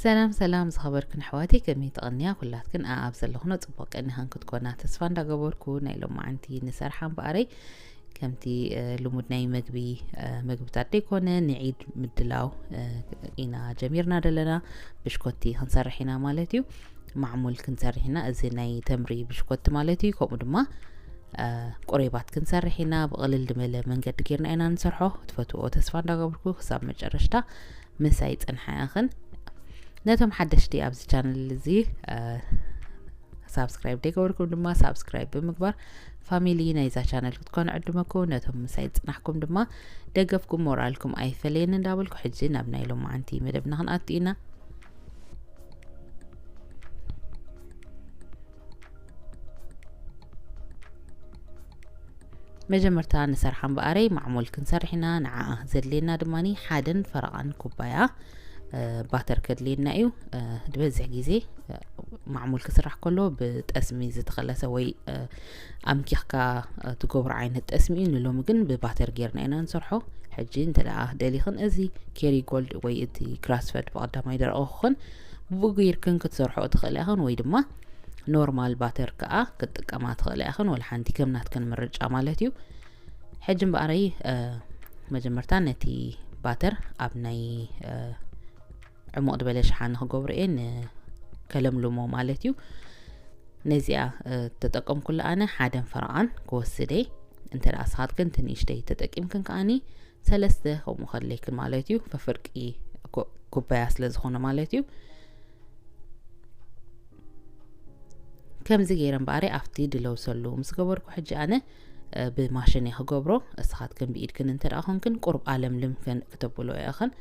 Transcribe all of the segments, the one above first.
ሰላም ሰላም ዝኸበርክን ኣሕዋተይ፣ ከመይ ትቕንያ? ኩላትክን ኣኣብ ዘለኽኖ ጽቡቕ ቀኒኽን ክትኮና ተስፋ እንዳገበርኩ፣ ናይ ሎማዓንቲ ንሰርሓ እምበኣረይ ከምቲ ልሙድ ናይ መግቢ፣ ምግብታት ደይኮነ ንዒድ ምድላው ኢና ጀሚርና ዘለና። ብሽኮቲ ክንሰርሕ ኢና ማለት እዩ። ማዕሙል ክንሰርሕ ኢና። እዚ ናይ ተምሪ ብሽኮቲ ማለት እዩ። ከምኡ ድማ ቁሬባት ክንሰርሕ ኢና። ብቕልል ዝበለ መንገዲ ጌርና ኢና ንሰርሖ። ክትፈትዎ ተስፋ እንዳገበርኩ ክሳብ መጨረሽታ ምሳይ ጽንሓ ኢኽን። ነቶም ሓደሽቲ ኣብዚ ቻነል እዚ ሳብስክራይብ ደይገበርኩም ድማ ሳብስክራይብ ብምግባር ፋሚሊ ናይዛ ቻነል ክትኮኑ ዕድመኩም። ነቶም ምሳይ ጽናሕኩም ድማ ደገፍኩም ሞራልኩም ኣይፈለየኒ እንዳበልኩ ሕጂ ናብ ናይ ሎማዓንቲ መደብና ክንኣቱ ኢና። መጀመርታ ንሰርሓ እምበኣረይ ማዕሙል ክንሰርሕ ኢና። ንዓኣ ዘድልየና ድማ ሓደን ፈረቓን ኩባያ ባተር ከድልየና እዩ። ዝበዝሕ ግዜ ማዕሙል ክስራሕ ከሎ ብጠስሚ ዝተኸለሰ ወይ ኣምኪኽካ ትገብሮ ዓይነት ጠስሚ እዩ። ንሎሚ ግን ብባተር ጌርና ኢና ንሰርሖ። ሕጂ እንተ ደኣ ደሊኽን እዚ ኬሪ ጎልድ ወይ እቲ ግራስፈድ ብቐዳማይ ደረቕ ክኾን ብኡ ጌርክን ክትሰርሖ ትኽእላ ኢኽን ወይ ድማ ኖርማል ባተር ከኣ ክትጥቀማ ትኽእላ ኢኽን፣ ወላ ሓንቲ ከም ናትክን ምርጫ ማለት እዩ። ሕጂ እምበኣረይ መጀመርታ ነቲ ባተር ኣብ ናይ ዕሙቕ ዝበለ ሸሓኒ ክገብሮ እየ ንከለምልሞ ማለት እዩ። ነዚኣ ተጠቀምኩላ ኣነ ሓደን ፈረቓን ክወስደይ። እንተ ደኣ ስኻትክን ትንእሽተይ ተጠቂምክን ከኣኒ ሰለስተ ከምኡ ከድለይክን ማለት እዩ። ፈፍርቂ ኩባያ ስለ ዝኾነ ማለት እዩ። ከምዚ ገይረ እምበኣረ ኣብቲ ድለውሰሉ ምስ ገበርኩ ሕጂ ኣነ ብማሽን እየ ክገብሮ። እስኻትክን ብኢድክን እንተ ደኣ ኮንክን ቁሩብ ኣለምልም ክተብሎ ኢኽን።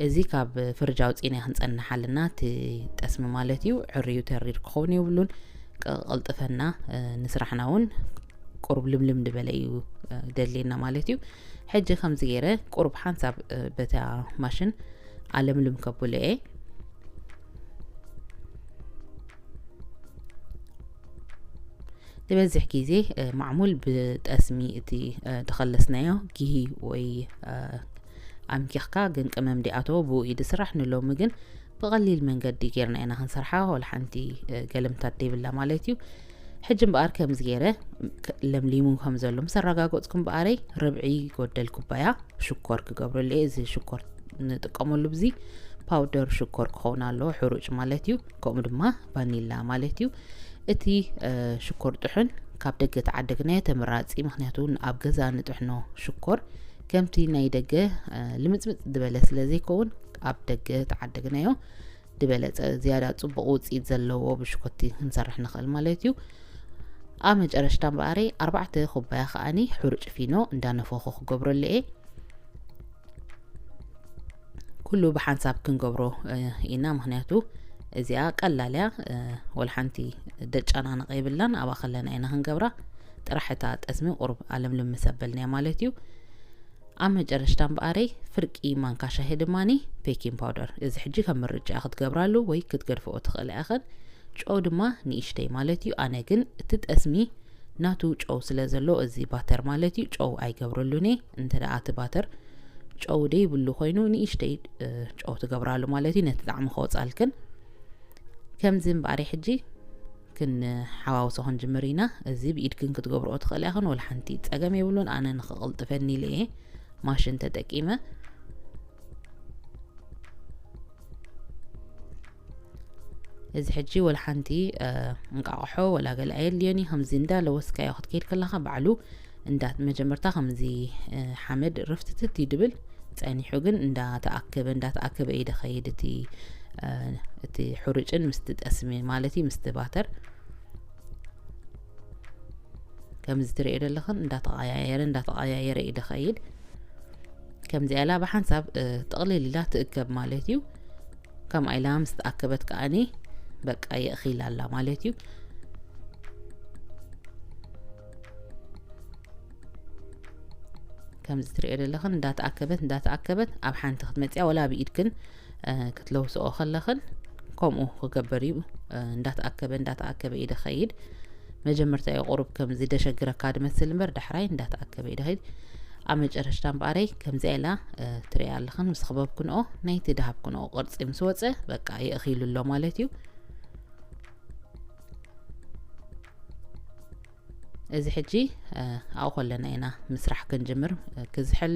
እዚ ካብ ፍርጅ ኣውፂእና ክንፀንሕ ኣለና። እቲ ጠስሚ ማለት እዩ ዕርዩ ተሪር ክኸውን የብሉን። ቀልጥፈና ንስራሕና እውን ቁሩብ ልምልም ዝበለ እዩ ደልየና ማለት እዩ። ሕጂ ከምዚ ገይረ ቁሩብ ሓንሳብ በታ ማሽን ኣለምልም ከብሎ እየ። ዝበዝሕ ግዜ ማዕሙል ብጠስሚ እቲ ድኸለስናዮ ጊሂ ወይ ኣምኪኽካ ግን ቅመም ዲኣተዎ ብኡ እዩ ድስራሕ። ንሎሚ ግን ብቐሊል መንገዲ ጌርና ኢና ክንሰርሓ፣ ወላ ሓንቲ ገለምታት ደይብላ ማለት እዩ። ሕጂ እምበኣር ከምዚ ገይረ ለምሊሙ ከም ዘሎ ምስ ኣረጋገጽኩ እምበኣረይ ርብዒ ጎደል ኩባያ ሽኮር ክገብረሉ እየ። እዚ ሽኮር ንጥቀመሉ ብዚ ፓውደር ሽኮር ክኸውን ኣለዎ፣ ሕሩጭ ማለት እዩ። ከምኡ ድማ ቫኒላ ማለት እዩ። እቲ ሽኮር ጥሑን ካብ ደገ ተዓደግናዮ ተመራጺ፣ ምኽንያቱ ኣብ ገዛ ንጥሕኖ ሽኮር ከምቲ ናይ ደገ ልምጽምጽ ዝበለ ስለ ዘይከውን ኣብ ደገ ተዓደግናዮ ዝበለጸ ዝያዳ ጽቡቕ ውጽኢት ዘለዎ ብሽኮቲ ክንሰርሕ ንኽእል ማለት እዩ። ኣብ መጨረሽታ እምበኣረይ ኣርባዕተ ኩባያ ከኣኒ ሕሩጭ ፊኖ እንዳነፈኹ ክገብረሉ እየ። ኩሉ ብሓንሳብ ክንገብሮ ኢና፣ ምኽንያቱ እዚኣ ቀላል እያ። ወላ ሓንቲ ደጫናነቕ የብላን። ኣብኣ ከለና ኢና ክንገብራ። ጥራሕ እታ ጠስሚ ቁሩብ ኣለምልም ምስ ኣበልናያ ማለት እዩ። ኣብ መጨረሽታ እምበኣረይ ፍርቂ ማንካ ሻሂ ድማኒ ቤኪንግ ፓውደር። እዚ ሕጂ ከም ምርጫ ክትገብራሉ ወይ ክትገድፍኦ ትኽእላ ኢኽን። ጨው ድማ ንእሽተይ ማለት እዩ። ኣነ ግን እቲ ጠስሚ ናቱ ጨው ስለ ዘሎ፣ እዚ ባተር ማለት እዩ፣ ጨው ኣይገብረሉን እየ። እንተ ደኣ እቲ ባተር ጨው ደይብሉ ኮይኑ ንእሽተይ ጨው ትገብራሉ ማለት እዩ፣ ነቲ ጣዕሚ ከወጻልክን። ከምዚ እምበኣረይ ሕጂ ክንሓዋውሶ ክንጅምር ኢና። እዚ ብኢድክን ክትገብርኦ ትኽእላ ኢኽን፣ ወላ ሓንቲ ጸገም የብሉን። ኣነ ንኽቕልጥፈኒ ኢለ እየ ማሽን ተጠቂመ። እዚ ሕጂ ወላ ሓንቲ እንቃቕሖ ወላ ገለ ኣየድልዮን እዩ። ከምዚ እንዳለወስካዮ ክትከይድ ከለኻ ባዕሉ እንዳ መጀመርታ ከምዚ ሓመድ ርፍትትት እዩ ድብል፣ ጸኒሑ ግን እንዳተኣከበ እንዳተኣከበ እዩ ድኸይድ እቲ እቲ ሕሩጭን ምስቲ ጠስሚ ማለት እዩ ምስቲ ባተር። ከምዚ ትርእዮ ዘለኽን እንዳተቐያየረ እንዳተቐያየረ እዩ ድኸይድ። ከምዚኣ ኢላ ብሓንሳብ ጥቕልል ኢላ ትእከብ ማለት እዩ። ከምኣ ኢላ ምስ ተኣከበት ከኣኒ በቃ የእኺላ ኣላ ማለት እዩ። ከምዚ ትርእዮ ዘለኽን እንዳተኣከበት እንዳተኣከበት ኣብ ሓንቲ ክትመፅያ፣ ወላ ብኢድክን ክትለውስኦ ከለኽን ከምኡ ክገብር እዩ። እንዳተኣከበ እንዳተኣከበ እዩ ድኸይድ። መጀመርታ እዩ ቁሩብ ከምዚ ደሸግረካ ድመስል እምበር ዳሕራይ እንዳተኣከበ እዩ ድኸይድ። ኣብ መጨረሽታ እምበኣረይ ከምዚኣ ኢላ ትሪኣ ኣለኽን። ምስ ኸበብክንኦ ናይቲ ድሃብክንኦ ቅርፂ ምስ ወፀ በቃ የእኺሉ ኣሎ ማለት እዩ። እዚ ሕጂ ኣብኡ ከለና ኢና ምስራሕ ክንጅምር። ክዝሕል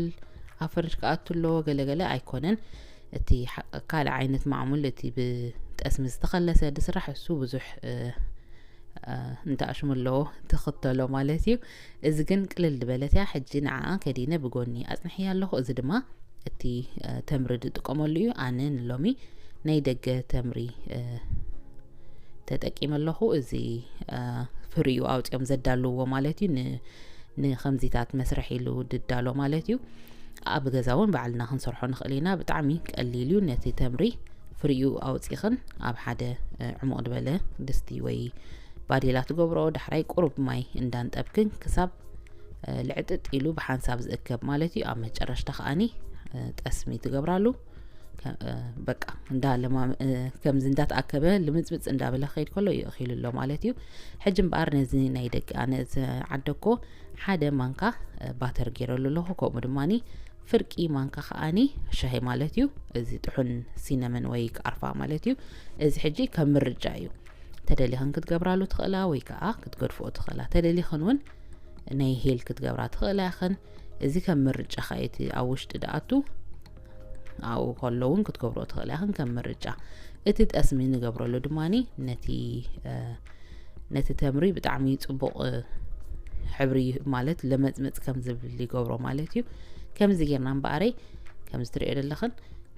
ኣብ ፍርጅ ክኣቱ ኣለዎ ገለገለ ኣይኮነን። እቲ ካልእ ዓይነት ማዕሙል፣ እቲ ብጠስሚ ዝተኸለሰ ዝስራሕ፣ እሱ ብዙሕ እንተኣሽሙ ኣለዎ ትኽተሎ ማለት እዩ። እዚ ግን ቅልል ዝበለት እያ። ሕጂ ንዓኣ ከዲነ ብጎኒ ኣፅንሕያ ኣለኹ። እዚ ድማ እቲ ተምሪ ዝጥቀመሉ እዩ። ኣነ ንሎሚ ናይ ደገ ተምሪ ተጠቂመ ኣለኹ። እዚ ፍሪኡ ኣውፂኦም ዘዳልውዎ ማለት እዩ። ንከምዚታት መስርሕ ኢሉ ድዳሎ ማለት እዩ። ኣብ ገዛ እውን ባዕልና ክንሰርሖ ንኽእል ኢና። ብጣዕሚ ቀሊል እዩ። ነቲ ተምሪ ፍሪኡ ኣውፂኽን ኣብ ሓደ ዕሙቕ ዝበለ ድስቲ ወይ ባዴላ ትገብሮ። ዳሕራይ ቁሩብ ማይ እንዳንጠብክን ክሳብ ልዕጥጥ ኢሉ ብሓንሳብ ዝእከብ ማለት እዩ። ኣብ መጨረሽታ ከኣኒ ጠስሚ ትገብራሉ። በቃ እንዳለማ ከምዚ እንዳተኣከበ ልምፅምፅ እንዳበለ ክኸይድ ከሎ ይእኺሉ ኣሎ ማለት እዩ። ሕጂ እምበኣር ነዚ ናይ ደቂ ኣነ ዝዓደኮ ሓደ ማንካ ባተር ገይረሉ ኣለኹ። ከምኡ ድማኒ ፍርቂ ማንካ ከኣኒ ሻሂ ማለት እዩ። እዚ ጥሑን ሲነመን ወይ ቃርፋ ማለት እዩ። እዚ ሕጂ ከም ምርጫ እዩ። ተደሊኽን ክትገብራሉ ትኽእላ ወይ ከዓ ክትገድፍኦ ትኽእላ። ተደሊኽን እውን ናይ ሄል ክትገብራ ትኽእላ ኢኽን። እዚ ከም ምርጫ ኸይቲ ኣብ ውሽጢ ድኣቱ ኣብኡ ከሎ እውን ክትገብሮ ትኽእላ ኢኽን ከም ምርጫ። እቲ ጠስሚ ንገብረሉ ድማኒ ነቲ ነቲ ተምሪ ብጣዕሚ ፅቡቕ ሕብሪ ማለት ለመፅመፅ ከም ዝብል ይገብሮ ማለት እዩ። ከምዚ ጌርና እምበኣረይ ከምዚ ትሪኦ ዘለኽን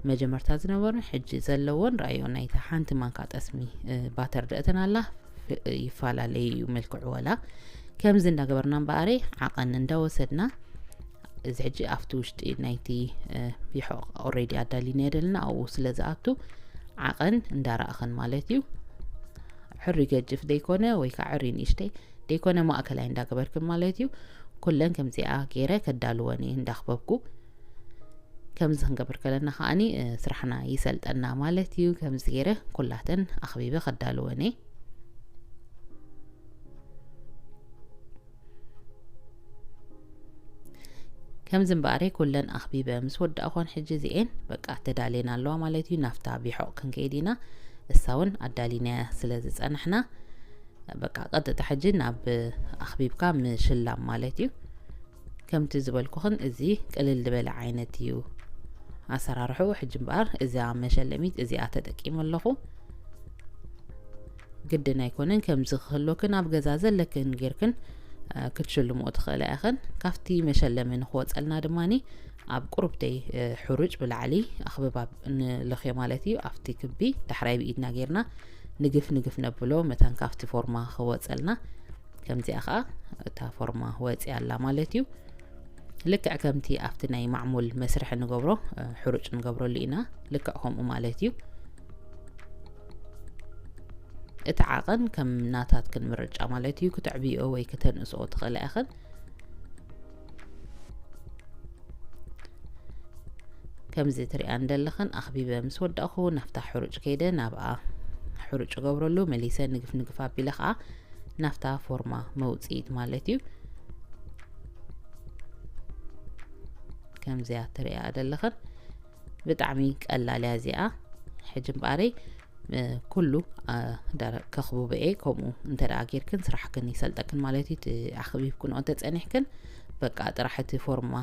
መጀመርታ ዝነበርን ሕጂ ዘለዎን ራእዮ ናይታ ሓንቲ ማንካ ጠስሚ ባተር ደእተን ኣላ ይፈላለዩ እዩ መልክዑ። ወላ ከምዚ እንዳገበርና እምበኣረይ ዓቐን እንዳወሰድና እዚ ሕጂ ኣብቲ ውሽጢ ናይቲ ቢሖ ኦሬዲ ኣዳሊና የደልና ኣብኡ ስለ ዝኣቱ ዓቐን እንዳረኣኸን ማለት እዩ። ሕሪ ገጅፍ ደይኮነ ወይ ከዓ ዕሪ ንእሽተይ ደይኮነ ማእከላይ እንዳገበርክን ማለት እዩ። ኩለን ከምዚኣ ገይረ ከዳልወን እየ እንዳኽበብኩ። ከምዚ ክንገብር ከለና ከዓኒ ስራሕና ይሰልጠና ማለት እዩ። ከምዚ ገይረ ኩላተን ኣኽቢበ ከዳልወን እየ። ከምዚ እምበኣረይ ኩለን ኣኽቢበ ምስ ወዳእኾን ሕጂ እዚኤን በቃ ተዳልየን ኣለዋ ማለት እዩ። ናብታ ቢሖቕ ክንከይድ ኢና። እሳ እውን ኣዳሊናያ ስለ ዝጸናሕና በቃ ቀጥታ ሕጂ ናብ ኣኽቢብካ ምሽላም ማለት እዩ። ከምቲ ዝበልኩኽን እዚ ቅልል ዝበለ ዓይነት እዩ ኣሰራርሕኡ። ሕጂ እምበኣር እዛ መሸለሚት እዚኣ ተጠቂመ ኣለኹ። ግድን ኣይኮነን ከምዚ ክህልወክን ኣብ ገዛ ዘለክን ጌርክን ክትሽልምኦ ትኽእላ ኢኽን። ካብቲ መሸለሚ ንክወፀልና ድማኒ ኣብ ቁሩብተይ ሕሩጭ ብላዕሊ ኣኽብባብ ንለኽዮ ማለት እዩ። ኣብቲ ክቢ ዳሕራይ ብኢድና ጌርና ንግፍ ንግፍ ነብሎ መታን ካብቲ ፎርማ ክወፀልና። ከምዚኣ ከዓ እታ ፎርማ ወፂኣ ኣላ ማለት እዩ። ልክዕ ከምቲ ኣብቲ ናይ ማዕሙል መስርሒ ንገብሮ ሕሩጭ ንገብረሉ ኢና። ልክዕ ከምኡ ማለት እዩ። እቲ ዓቐን ከም ናታትክን ምርጫ ማለት እዩ። ክተዕብዮ ወይ ክተንእስኦ ትኽእላ ኢኽን። ከምዚ ትሪኣ እንደለኽን ኣኽቢበ ምስ ወዳእኹ ናብታ ሕሩጭ ከይደ ናብኣ ሕሩጭ ገብረሉ መሊሰ ንግፍ ንግፍ ኣቢለ ከዓ ናብታ ፎርማ መውፅኢት ማለት እዩ። ከምዚኣ ትሪኣ ዘለኽን ብጣዕሚ ቀላል እያ እዚኣ። ሕጂ እምበኣረይ ኩሉ ከኽብቦ እየ። ከምኡ እንተ ደኣ ጌርክን ስራሕክን ይሰልጠክን ማለት እዩ። ኣኽቢብክንኦ እንተጸኒሕክን በቃ ጥራሕ እቲ ፎርማ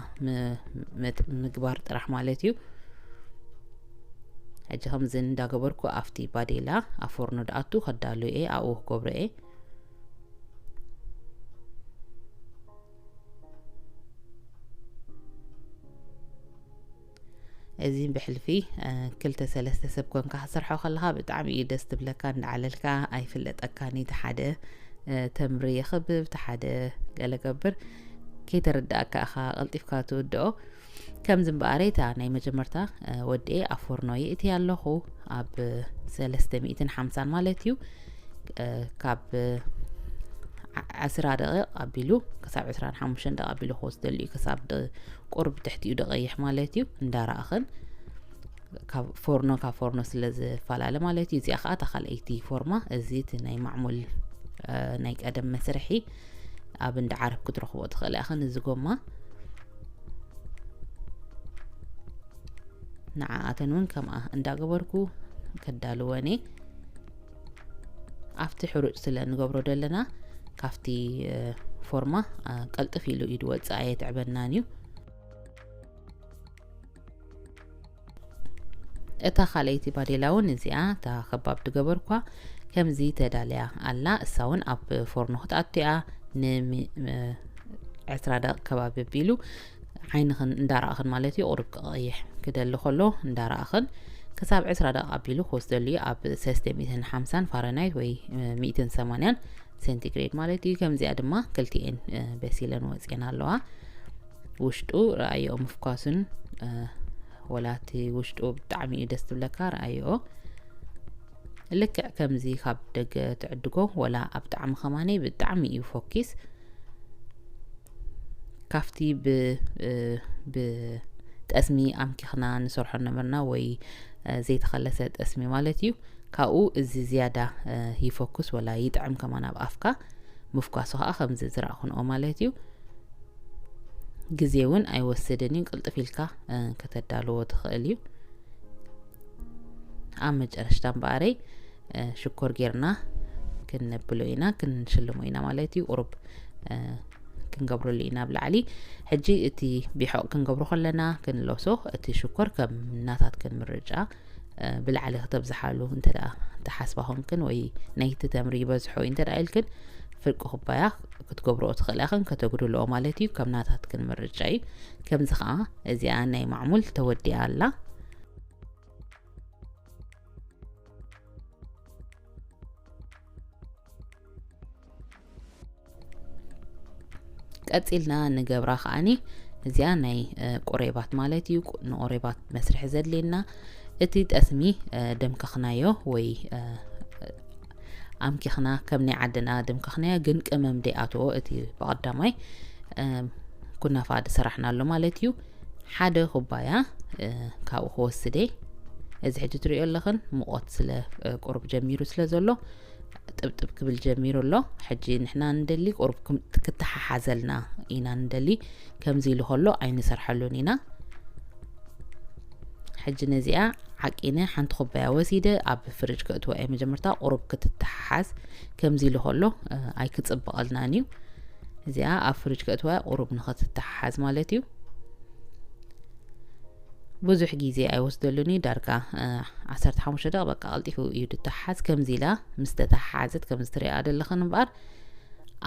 ምግባር ጥራሕ ማለት እዩ። ሕጂ ከምዚ እንዳገበርኩ ኣብቲ ባዴላ ኣብ ፎርኖ ድኣቱ ከዳሉ እየ፣ ኣብኡ ክገብሮ እየ። እዚ ብሕልፊ ክልተ ሰለስተ ሰብ ኮንካ ክትሰርሖ ከለኻ ብጣዕሚ እዩ ደስ ትብለካ። እንዳዓለልካ ኣይፍለጠካን እዩ። እቲ ሓደ ተምሪ የኽብብ፣ እቲ ሓደ ገለ ገብር፣ ከይተረዳእካ ኢኻ ቀልጢፍካ ትውድኦ። ከምዚ እምበኣረይ እታ ናይ መጀመርታ ወዲኤ ኣብ ፎርኖ የእትያ ኣለኹ፣ ኣብ ሰለስተ ሚእትን ሓምሳን ማለት እዩ። ካብ ዓስራ ደቂቕ ኣቢሉ ክሳብ ዕስራን ሓሙሽተን ደቂቕ ኣቢሉ ክወስደሉ እዩ። ክሳብ ቁርብ ትሕቲኡ ደቐይሕ ማለት እዩ። እንዳረኣኽን ካብ ፎርኖ ካብ ፎርኖ ስለ ዝፈላለ ማለት እዩ። እዚኣ ከዓ እታ ካልኣይቲ ፎርማ፣ እዚ እቲ ናይ ማዕሙል ናይ ቀደም መስርሒ ኣብ እንዳ ዓረብ ክትረኽቦ ትኽእላ ኢኽን። እዚ ጎማ ንዓኣተን እውን ከምኣ እንዳገበርኩ ከዳልወን እየ። ኣብቲ ሕሩጭ ስለ ንገብሮ ዘለና ካብቲ ፎርማ ቀልጥፍ ኢሉ እዩ ድወፅእ፣ ኣየትዕበናን እዩ። እታ ካልኣይቲ ባዴላ እውን እዚኣ እታ ከባብ ድገበርኳ ከምዚ ተዳልያ ኣላ። እሳ እውን ኣብ ፎርኖ ክትኣቱ እያ። ንሚ ዕስራ ደቂቕ ከባቢ ኣቢሉ ዓይንኽን እንዳረኣኽን ማለት እዩ። ቁሩብ ክቐይሕ ክደሊ ከሎ እንዳረኣኽን ክሳብ ዕስራ ደቂቕ ኣቢሉ ክወስደሉ እዩ። ኣብ ሰለስተ ሚእትን ሓምሳን ፋረናይት ወይ ሚእትን ሰማንያን ሴንቲግሬድ ማለት እዩ። ከምዚኣ ድማ ክልቲኤን በሲለን ወፅኤን ኣለዋ። ውሽጡ ረኣይኦ ምፍኳሱን ወላ እቲ ውሽጡ ብጣዕሚ እዩ ደስ ትብለካ። ረኣይኦ ልክዕ ከምዚ ካብ ደገ ትዕድጎ ወላ ኣብ ጣዕሚ ከማነይ ብጣዕሚ እዩ ፎኪስ። ካብቲ ብጠስሚ ኣምኪኽና ንሰርሖ ነበርና ወይ ዘይተኸለሰ ጠስሚ ማለት እዩ። ካብኡ እዚ ዝያዳ ይፈኩስ ወላ ይጥዕም ከማን ኣብ ኣፍካ። ምፍኳሱ ከዓ ከምዚ ዝረእኹንኦ ማለት እዩ። ግዜ እውን ኣይወስድን እዩ። ቅልጥፍ ኢልካ ከተዳልዎ ትኽእል እዩ። ኣብ መጨረሽታ እምበኣረይ ሽኮር ጌርና ክንነብሎ ኢና፣ ክንሽልሞ ኢና ማለት እዩ። ቁሩብ ክንገብረሉ ኢና ኣብ ላዕሊ። ሕጂ እቲ ቢሖቕ ክንገብሮ ከለና ክንለብሶ እቲ ሽኮር ከም ናታትክን ምርጫ ብላዕሊ ክተብዝሓሉ እንተ ደኣ ትሓስባ ኮንክን ወይ ናይቲ ተምሪ ይበዝሖ እዩ እንተ ደኣ ኢልክን ፍርቂ ኩባያ ክትገብርኦ ትኽእላ ኢኽን ከተጉድልኦ ማለት እዩ። ከም ናታትክን ምርጫ እዩ። ከምዚ ኸዓ እዚኣ ናይ ማዕሙል ተወዲኣ ኣላ። ቀጺልና ንገብራ ከዓኒ እዚኣ ናይ ቁሬባት ማለት እዩ። ንቁሬባት መስርሒ ዘድልየና እቲ ጠስሚ ደምከኽናዮ ወይ ኣምኪኽና ከም ናይ ዓድና ደምከኽናዮ፣ ግን ቅመም ደይኣትዎ እቲ ብቐዳማይ ኩናፋ ዝሰራሕናሉ ማለት እዩ። ሓደ ኩባያ ካብኡ ክወስደ እዚ ሕጂ ትሪኦ ኣለኽን ሙቐት ስለ ቁሩብ ጀሚሩ ስለ ዘሎ ጥብጥብ ክብል ጀሚሩ ኣሎ። ሕጂ ንሕና ንደሊ ቁሩብ ክም- ክተሓሓዘልና ኢና ንደሊ። ከምዚ ኢሉ ከሎ ኣይንሰርሐሉን ኢና። ሕጂ ነዚኣ ዓቂነ ሓንቲ ኩባያ ወሲደ ኣብ ፍርጅ ከእትዋ እየ። መጀመርታ ቁሩብ ክትተሓሓዝ ከምዚ ኢሉ ከሎ ኣይክጽብቐልናን እዩ። እዚኣ ኣብ ፍርጅ ከእትዋ ቁሩብ ንኽትተሓሓዝ ማለት እዩ። ብዙሕ ግዜ ኣይወስደሉን እዩ። ዳርጋ ዓሰርተ ሓሙሽተ ደቂቕ በቃ ቀልጢፉ እዩ ድተሓሓዝ። ከምዚ ኢላ ምስ ተተሓሓዘት ከምዚ ትሪኣ ዘለኽን እምበኣር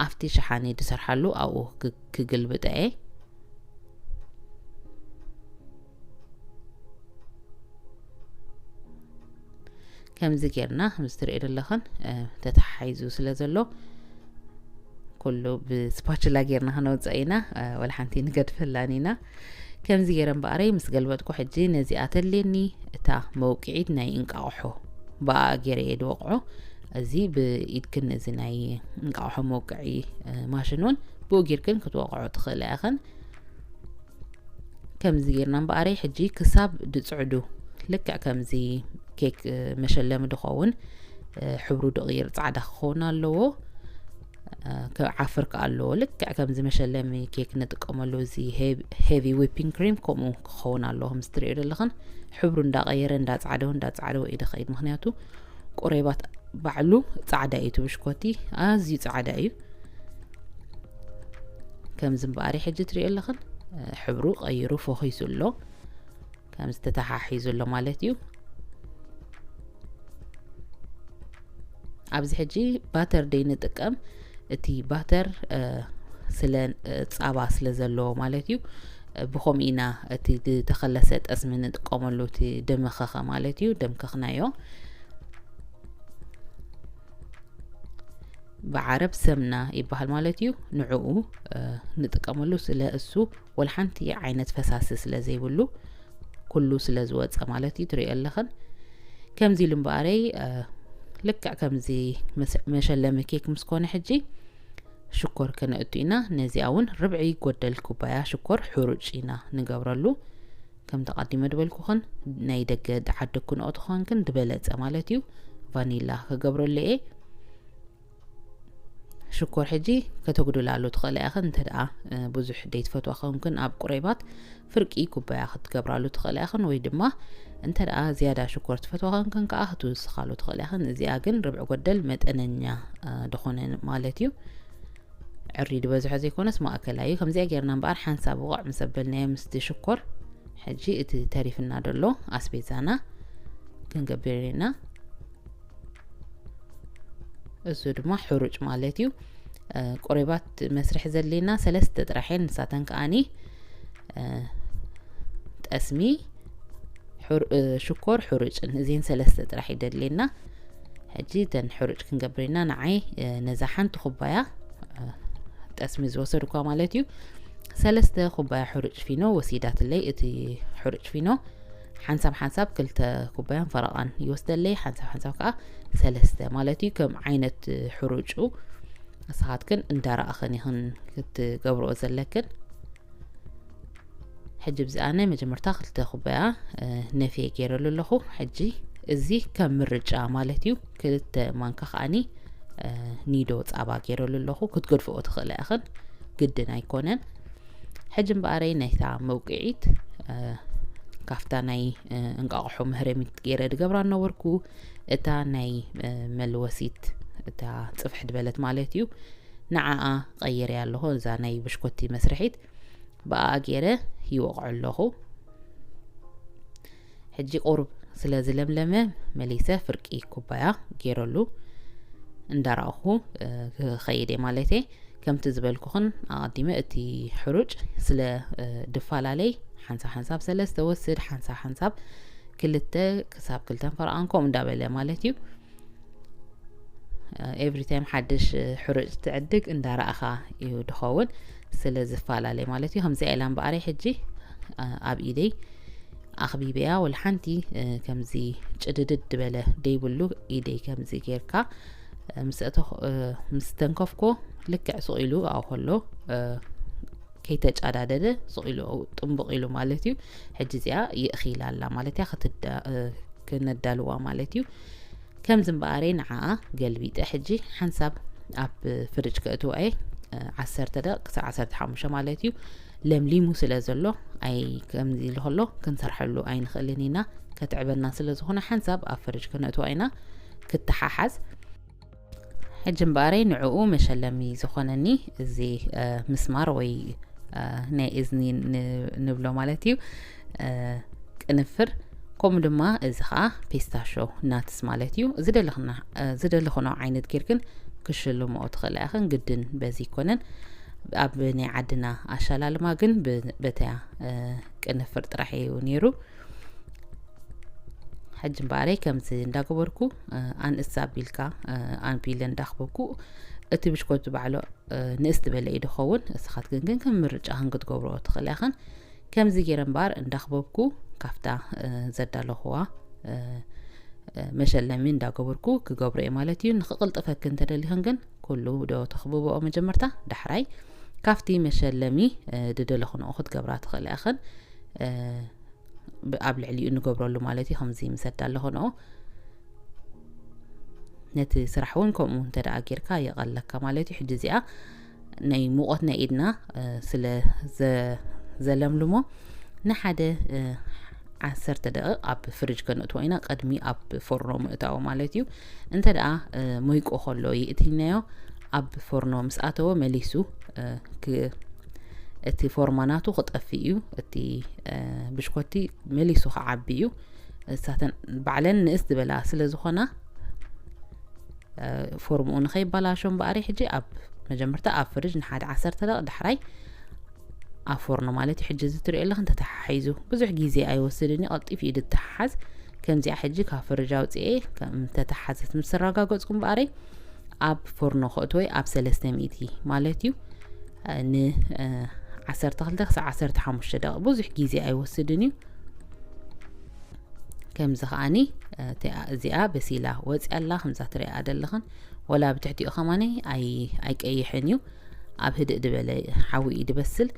ኣብቲ ሸሓኒ ድሰርሓሉ ኣብኡ ክግልብጠ እየ። ከምዚ ጌርና ከምዚ ትሪኦ ዘለኽን ተተሓሒዙ ስለ ዘሎ ኩሉ ብስፓችላ ጌርና ከነውፅኦ ኢና። ወላ ሓንቲ ንገድፈላን ኢና። ከምዚ ጌረ እምበኣረይ ምስ ገልበጥኩ ሕጂ ነዚኣ ተድልየኒ እታ መውቅዒት ናይ እንቃቑሖ ብኣ ጌረ እየ ድወቕዖ። እዚ ብኢድክን እዚ ናይ እንቃቑሖ መውቅዒ ማሽን እውን ብኡ ጌርክን ክትወቕዖ ትኽእላ ኢኽን። ከምዚ ጌርና እምበኣረይ ሕጂ ክሳብ ድፅዕዱ ልክዕ ከምዚ ኬክ መሸለሚ ድኸውን ሕብሩ ድቕይር ፃዕዳ ክኸውን ኣለዎ። ክዓፍር ከኣ ኣለዎ። ልክዕ ከምዚ መሸለሚ ኬክ ንጥቀመሉ እዚ ሄቪ ዊፒንግ ክሪም ከምኡ ክኸውን ኣለዎ። ከምዚ ትሪኦ ዘለኽን ሕብሩ እንዳቐየረ እንዳፃዕደወ እንዳፃዕደወ እዩ ድኸይድ። ምኽንያቱ ቁሬባት ባዕሉ ፃዕዳ እዩ። እቲ ብሽኮቲ ኣዝዩ ፃዕዳ እዩ። ከምዚ እምበኣር ሕጂ ትሪኦ ኣለኽን ሕብሩ ቀይሩ ፈኺሱ ኣሎ። ከምዚ ተተሓሒዙ ኣሎ ማለት እዩ። ኣብዚ ሕጂ ባተር ደይ ንጥቀም። እቲ ባተር ስለ ፃባ ስለ ዘለዎ ማለት እዩ። ብኸምኡ ኢና እቲ ዝተኸለሰ ጠስሚ ንጥቀመሉ፣ እቲ ደመኸኸ ማለት እዩ። ደምከኽናዮ። ብዓረብ ሰምና ይበሃል ማለት እዩ። ንዕኡ ንጥቀመሉ ስለ እሱ ወላ ሓንቲ ዓይነት ፈሳሲ ስለ ዘይብሉ ኩሉ ስለ ዝወፀ ማለት እዩ። ትሪኦ ኣለኽን ከምዚ ኢሉ እምበኣረይ ልክዕ ከምዚ መሸለሚ ኬክ ምስ ኮነ ሕጂ ሽኮር ከነእቱ ኢና። ነዚኣ እውን ርብዒ ጎደል ኩባያ ሽኮር ሕሩጭ ኢና ንገብረሉ። ከምቲ ቀዲመ ድበልኩኽን ናይ ደገ ድዓዲ ክንኦ ትኾንክን ድበለጸ ማለት እዩ። ቫኒላ ክገብረሉ እየ። ሽኮር ሕጂ ከተጉድላሉ ትኽእላ ኢኽን። እንተ ደኣ ብዙሕ ደይትፈትዋ ከንክን ኣብ ቁሬባት ፍርቂ ኩባያ ክትገብራሉ ትኽእላ ኢኽን። ወይ ድማ እንተ ደኣ ዝያዳ ሽኮር ትፈትዋ ከንክን ከዓ ክትውስኻሉ ትኽእላ ኢኽን። እዚኣ ግን ርብዒ ጎደል መጠነኛ ዝኾነ ማለት እዩ። ዕሪ ዝበዝሖ ዘይኮነስ ማእከላይ እዩ። ከምዚኣ ጌርና እምበኣር ሓንሳብ ውቕዕ ምስ ኣበልናዮ ምስቲ ሽኮር ሕጂ እቲ ተሪፍና ደሎ ኣስቤዛና ክንገብር ኢና። እሱ ድማ ሕሩጭ ማለት እዩ። ቁሬባት መስርሒ ዘድልየና ሰለስተ ጥራሕ እየን። ንሳተን ከኣኒ ጠስሚ፣ ሽኮር፣ ሕሩጭን እዚን ሰለስተ ጥራሕ ይደድልየና። ሕጂ እተን ሕሩጭ ክንገብር ኢና። ንዓይ ነዛ ሓንቲ ኩባያ ጠስሚ ዝወሰድኳ ማለት እዩ ሰለስተ ኩባያ ሕሩጭ ፊኖ ወሲዳትለይ። እቲ ሕሩጭ ፊኖ ሓንሳብ ሓንሳብ ክልተ ኩባያን ፈረቓን ይወስደለይ፣ ሓንሳብ ሓንሳብ ከዓ ሰለስተ ማለት እዩ። ከም ዓይነት ሕሩጩ ንስኻትክን እንዳረኣኽን ኢኽን ክትገብርኦ ዘለክን። ሕጂ ብዚ ኣነ መጀመርታ ክልተ ኩባያ ነፍየ ገይረሉ ኣለኹ። ሕጂ እዚ ከም ምርጫ ማለት እዩ። ክልተ ማንካ ከኣኒ ኒዶ ፃባ ገይረሉ ኣለኹ። ክትገድፍኦ ትኽእላ ኢኽን፣ ግድን ኣይኮነን። ሕጂ እምበኣረይ ናይታ መውቅዒት ካብታ ናይ እንቃቕሖ መህረሚት ገይረ ድገብራ ነበርኩ። እታ ናይ መልወሲት፣ እታ ፅፍሕ ድበለት ማለት እዩ፣ ንዓኣ ቀይረ ኣለኹ። እዛ ናይ ብሽኮቲ መስርሒት ብኣ ገይረ ይወቕዖ ኣለኹ። ሕጂ ቁሩብ ስለ ዝለምለመ መሊሰ ፍርቂ ኩባያ ገይረሉ እንዳረኣኹ ክኸይደ ማለት እየ። ከምቲ ዝበልኩኽን ኣቐዲመ እቲ ሕሩጭ ስለ ድፈላለይ ሓንሳብ ሓንሳብ ሰለስተ ወስድ፣ ሓንሳብ ሓንሳብ ክልተ ክሳብ ክልተን ፈረቓን ከምኡ እንዳበለ ማለት እዩ። ኤቭሪ ታይም ሓድሽ ሕሩጭ ትዕድግ እንዳረኣኻ እዩ ድኸውን፣ ስለ ዝፈላለይ ማለት እዩ። ከምዚ ኢላ እምበኣረይ ሕጂ ኣብ ኢደይ ኣኽቢበያ ወላ ሓንቲ ከምዚ ጭድድድ ዝበለ ደይብሉ ኢደይ ከምዚ ጌርካ ምስ ተንከፍኮ ልክዕ ስቕ ኢሉ ኣብኡ ከሎ ከይተጫዳደደ ስቕ ኢሉ ጥንቡቕ ኢሉ ማለት እዩ። ሕጂ እዚኣ ይእኺላ ኣላ ማለት እያ፣ ክነዳልዋ ማለት እዩ። ከምዚ እምበኣረይ ንዓኣ ገልቢጠ ሕጂ ሓንሳብ ኣብ ፍርጅ ከእትዋ እየ። ዓሰርተ ደቂቕ ክሳብ ዓሰርተ ሓሙሽተ ማለት እዩ። ለምሊሙ ስለ ዘሎ ኣይ ከምዚ ኢሉ ከሎ ክንሰርሐሉ ኣይንኽእልን ኢና፣ ከትዕበና ስለ ዝኾነ ሓንሳብ ኣብ ፍርጅ ክነእትዋ ኢና። ክተሓሓዝ ሕጂ እምበኣረይ ንዕኡ መሸለሚ ዝኾነኒ እዚ ምስማር ወይ ናይ እዝኒ ንብሎ ማለት እዩ፣ ቅንፍር፣ ከምኡ ድማ እዚ ከዓ ፔስታሾ ናትስ ማለት እዩ። ዝደለኽና ዝደለኽኖ ዓይነት ጌርክን ክሽልምኦ ትኽእላ ኢኽን፣ ግድን በዚ ይኮነን። ኣብ ናይ ዓድና ኣሻላልማ ግን በተያ ቅንፍር ጥራሕ እዩ ነይሩ። ሕጂ እምበኣረይ ከምዚ እንዳገበርኩ ኣንእስ ኣቢልካ ኣንቢለ እንዳኽበብኩ፣ እቲ ብሽኮቲ ባዕሎ ንእስ ዝበለ እዩ ድኸውን። እስኻትክን ግን ከም ምርጫኽን ክትገብርኦ ትኽእላ ኢኽን። ከምዚ ገይረ እምበኣር እንዳኽበብኩ ካብታ ዘዳለኹዋ መሸለሚ እንዳገበርኩ ክገብሮ እየ ማለት እዩ። ንኽቕልጥፈክን እንተደሊኽን ግን ኩሉ ዶ ተኽብብኦ መጀመርታ፣ ዳሕራይ ካብቲ መሸለሚ ድደለኽንኦ ክትገብራ ትኽእላ ኢኽን። ኣብ ልዕሊኡ ንገብረሉ ማለት እዩ። ከምዚ ምሰዳ ኣለኹ ንኦ ነቲ ስራሕ እውን ከምኡ እንተ ደኣ ጌርካ የቐለካ ማለት እዩ። ሕጂ እዚኣ ናይ ሙቐት ናይ ኢድና ስለ ዘለምልሞ ንሓደ ዓሰርተ ደቂቕ ኣብ ፍርጅ ከነእትዎ ኢና፣ ቅድሚ ኣብ ፎርኖ ምእታው ማለት እዩ። እንተ ደኣ ሞይቆ ከሎ ይእትይናዮ ኣብ ፎርኖ ምስ ኣተወ መሊሱ እቲ ፎርማ ናቱ ክጠፍእ እዩ። እቲ ብሽኮቲ መሊሱ ክዓቢ እዩ። እሳተን ባዕለን ንእስ ዝበላ ስለ ዝኾና ፎርምኡ ንኸይበላሾ እምበኣሪ ሕጂ ኣብ መጀመርታ ኣብ ፍርጅ ንሓደ ዓሰርተ ደቂቕ ዳሕራይ ኣብ ፎርኖ ማለት እዩ። ሕጂ እዚ ትሪኦ ኣለኽን ተተሓሒዙ ብዙሕ ግዜ ኣይወስድን እዩ፣ ቀልጢፉ እዩ ዝተሓሓዝ። ከምዚኣ ሕጂ ካብ ፍርጅ ኣውፅኤ ከም ተተሓዘት ምስ ኣረጋገፅኩ እምበኣረይ ኣብ ፎርኖ ከእትወይ ኣብ ሰለስተ ሚእቲ ማለት እዩ። ን ዓሰርተ ክልተ ክሳብ ዓሰርተ ሓሙሽተ ደቂቕ ብዙሕ ግዜ ኣይወስድን እዩ። ከምዚ ከዓኒ እዚኣ በሲላ ወፂኣ ኣላ። ከምዛ ትሪኣ ዘለኽን ወላ ብትሕቲኡ ከማኒ ኣይቀይሕን እዩ፣ ኣብ ህድእ ዝበለ ሓዊ እዩ ድበስል።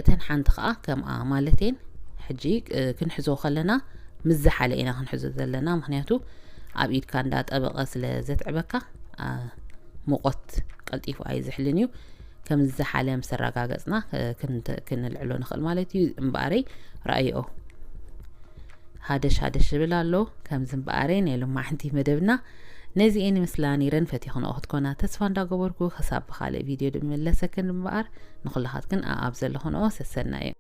እተን ሓንቲ ከዓ ከምኣ ማለቴን ሕጂ ክንሕዞ ከለና ምስ ዝሓለ ኢና ክንሕዞ ዘለና፣ ምክንያቱ ኣብ ኢድካ እንዳጠበቐ ስለ ዘትዕበካ ሙቐት ቀልጢፉ ኣይዝሕልን እዩ። ከም ዝሓለ ምስ ኣረጋገጽና ክንልዕሎ ንኽእል ማለት እዩ። እምበኣረይ ረኣይኦ ሃደሽ ሃደሽ ይብል ኣሎ። ከምዚ እምበኣረይ ናይ ሎማዓንቲ መደብና ነዚኤን ይመስላ ነይረን። ፈቲኽንኦ ክትኮና ተስፋ እንዳገበርኩ ክሳብ ብኻልእ ቪድዮ ድምለሰክን እምበኣር ንኹላኻትክን ኣብ ዘለኽንኦ ሰሰና እዩ።